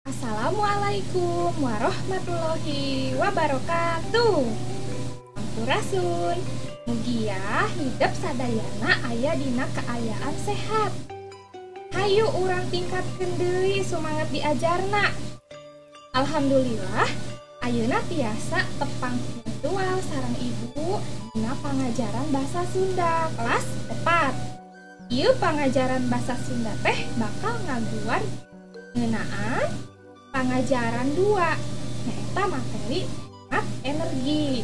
Assalamualaikum warahmatullahi wabarakatuh. Sampurasun. Mugia hidep sadayana aya dina kaayaan sehat. Hayu urang tingkatkeun deui sumanget diajarna. Alhamdulillah, ayeuna tiasa tepang virtual sareng ibu dina pangajaran bahasa Sunda kelas 4. Ieu pangajaran bahasa Sunda teh bakal ngaguar ngeunaan pangajaran 2, nyaeta materi hemat energi.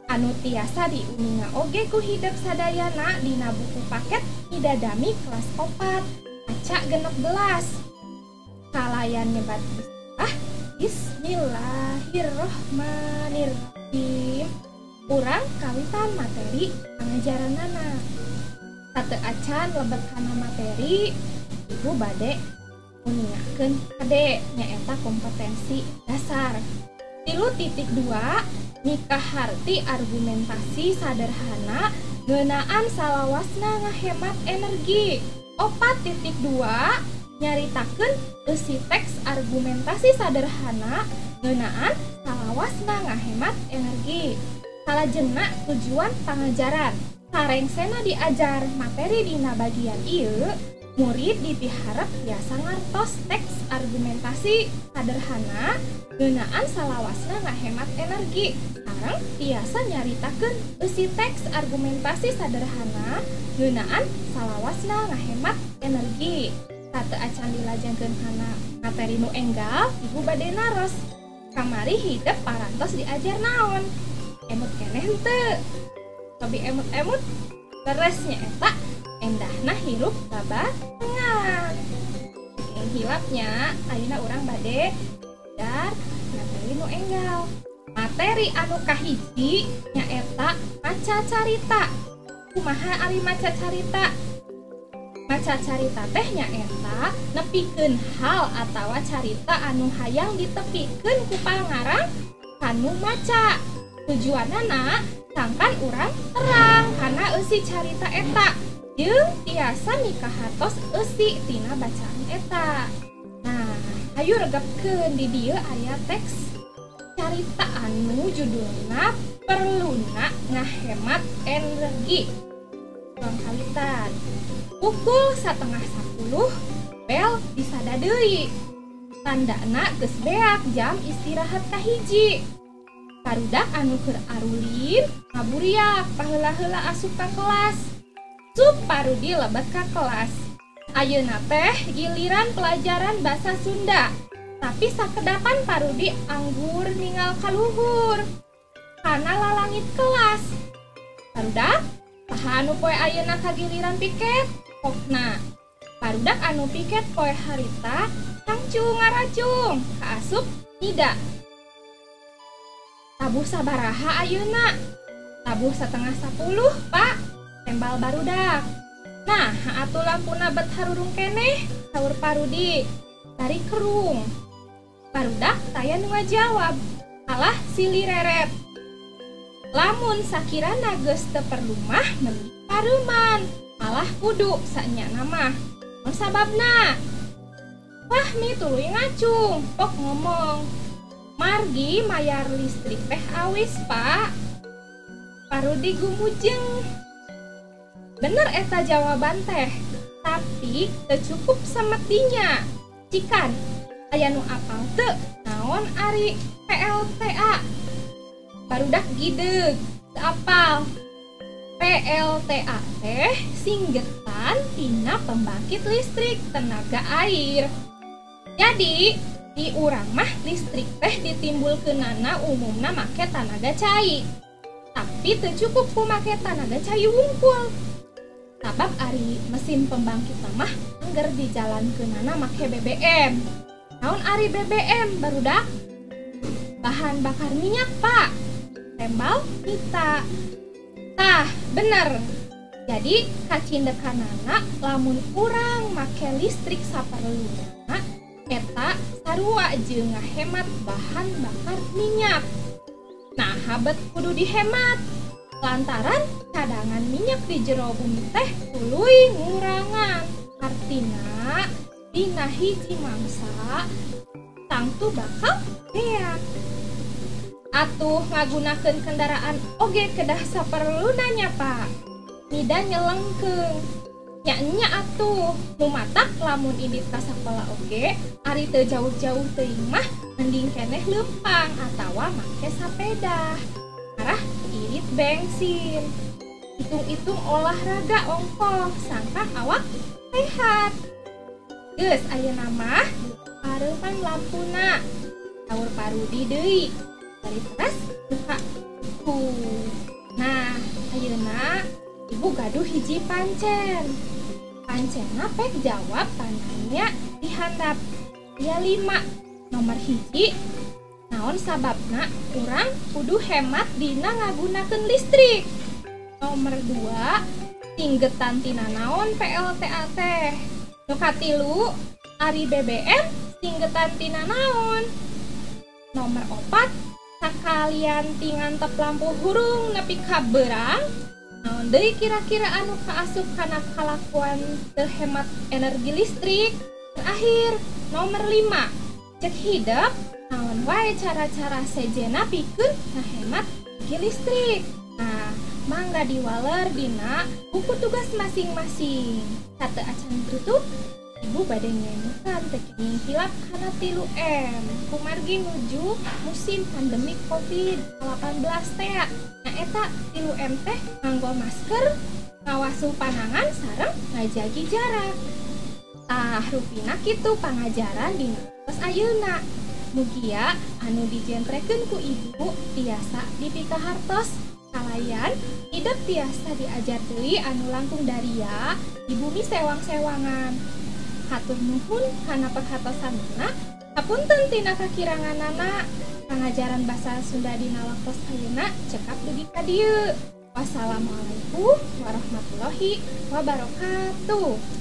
Anu tiasa diuninga oge ku hidep sadayana dina buku paket Midadami kelas 4 kaca 16. Kalayan nyebat bismillah, bismillahirrohmanirrohim. Urang kawitan materi pangajaranana. Sateu acan lebet kana materi, ibu bade uningakeun kade nyaeta kompetensi dasar. 3.2 mikaharti argumentasi sederhana ngeunaan salawasna ngahemat energi. 4.2 nyaritakeun eusi teks argumentasi sederhana ngeunaan salawasna ngahemat energi. Salajengna tujuan pangajaran. Sarengsena diajar materi dina bagian ieu, murid dipiharep tiasa ngartos teks argumentasi sederhana ngeunaan salawasna ngahemat energi. Sareng tiasa nyaritakeun eusi teks argumentasi sederhana ngeunaan salawasna ngahemat energi. Sateu acan dilajengkeun kana materi nu enggal, ibu bade naros. Kamari hidep parantos diajar naon? Emut keneh henteu? Cobi emut-emut, beres nyaeta endahna hirup babarengan. Hilapnya ayeuna urang bade ajar materi nu enggal. Materi anu kahiji nyaeta maca carita. Kumaha ari maca carita? Maca carita teh nyaeta nepikeun hal atawa carita anu hayang ditepikeun ku pangarang kanu maca. Tujuanana sangkan urang terang kana eusi carita eta jeung tiasa mikahartos eusi tina bacaan eta. Nah, hayu regepkeun di dieu aya teks carita anu judulna Perluna Ngahemat Energi. Ruang kawitan. Pukul 9:30 bel disada deui. Tandana geus beak jam istirahat kahiji. Barudak anu keur arulin ngaburiak paheula-heula asup ka kelas. Sup Parudi lebet ka kelas. Ayeuna teh giliran pelajaran bahasa Sunda. Tapi sakedapan Parudi anggur ninggal kaluhur kana lalangit kelas. Barudak saha anu poe ayeuna kagiliran piket? Pokna. Barudak anu piket poe harita cangcung ngaracung kaasup nida. Tabuh sabaraha ayeuna? Tabuh 9:30, Pak. Tembal barudak. Nah, atuh lampuna bet harurung keneh, saur Parudi. Bari kerung. Barudak taya nu ngajawab. Alah silih reret. Lamun sakirana geus teu perlu mah mending pareuman. Malah kudu saenyana mah. Naon sababna? Fahmi tuluy ngacung, pok ngomong. Margi mayar listrik teh awis, Pak. Parudi gumujeng. Bener eta jawaban teh, tapi teu cukup sametinya. Cikan, aya nu apal teu naon ari PLTA? Barudak gideug, teu apal. PLTA teh singgetan tina pembangkit listrik tenaga air. Jadi di urang mah listrik teh ditimbulkeunana umumna make tanaga cai. Tapi teu cukup ku make tanaga cai wungkul. Sabab ari mesin pembangkit mah angger dijalankeunana make BBM. Naon ari BBM barudak? Bahan bakar minyak, Pak. Tembal kita. Tah, bener. Jadi kacindekanana lamun urang make listrik saperluna eta sarua jeung ngahemat bahan bakar minyak. Nah, habet kudu dihemat. Lantaran cadangan minyak di jero bumi teh tuluy ngurangan. Artina dina hiji mangsa tangtu bakal beak. Atuh ngagunakeun kendaraan oge kedah saperluna nya Pak. Mida nyelengkeung. Nya atuh nu matak lamun indit ka sakola oge ari teu jauh-jauh teuing mah mending keneh leumpang atawa make sapeda. Arah irit bensin. Hitung-hitung olahraga ongkoh sangka awak sehat. Geus ayeuna mah pareupan lampuna. Saur Parudi deui. Dari teras buka buku. Nah, ayeuna ibu gaduh hiji pancen. Pancenna pek jawab tanya di handap. Ya 5. Nomor 1, naon sababna urang kudu hemat dina ngagunakeun listrik. Nomor 2, singgetan tina naon PLTA teh. Nu katilu, ari BBM singgetan tina naon. Nomor 4, sakalian ti ngantep lampu hurung nepi ka beurang. Naon deui kira-kira anu kaasup kana kalakuan teu hemat energi listrik. Terakhir, nomor 5, cek hidep naon wae cara-cara sejenna pikeun ngahemat energi listrik. Nah, mangga diwaler dina buku tugas masing-masing. Sateu acan tutup, ibu bade ngemutan teu kenging hilap kana 3M. Kumargi nuju musim pandemi COVID-19 teh. Nah eta 3M teh nganggo masker, ngawasuh panangan sareng ngajagi jarak. Tah rupina kitu pangajaran dina tos ayeuna. Mugia anu dijentrekeun ku ibu tiasa dipikahartos. Kalayan hidup tiasa diajar deui anu langkung daria di bumi sewang-sewangan. Hatur nuhun kana perhatosanana, hapunten tina kakiranganana. Pangajaran basa Sunda dina waktos ayeuna cekap dugi ka dieu. Wassalamualaikum warahmatullahi wabarakatuh.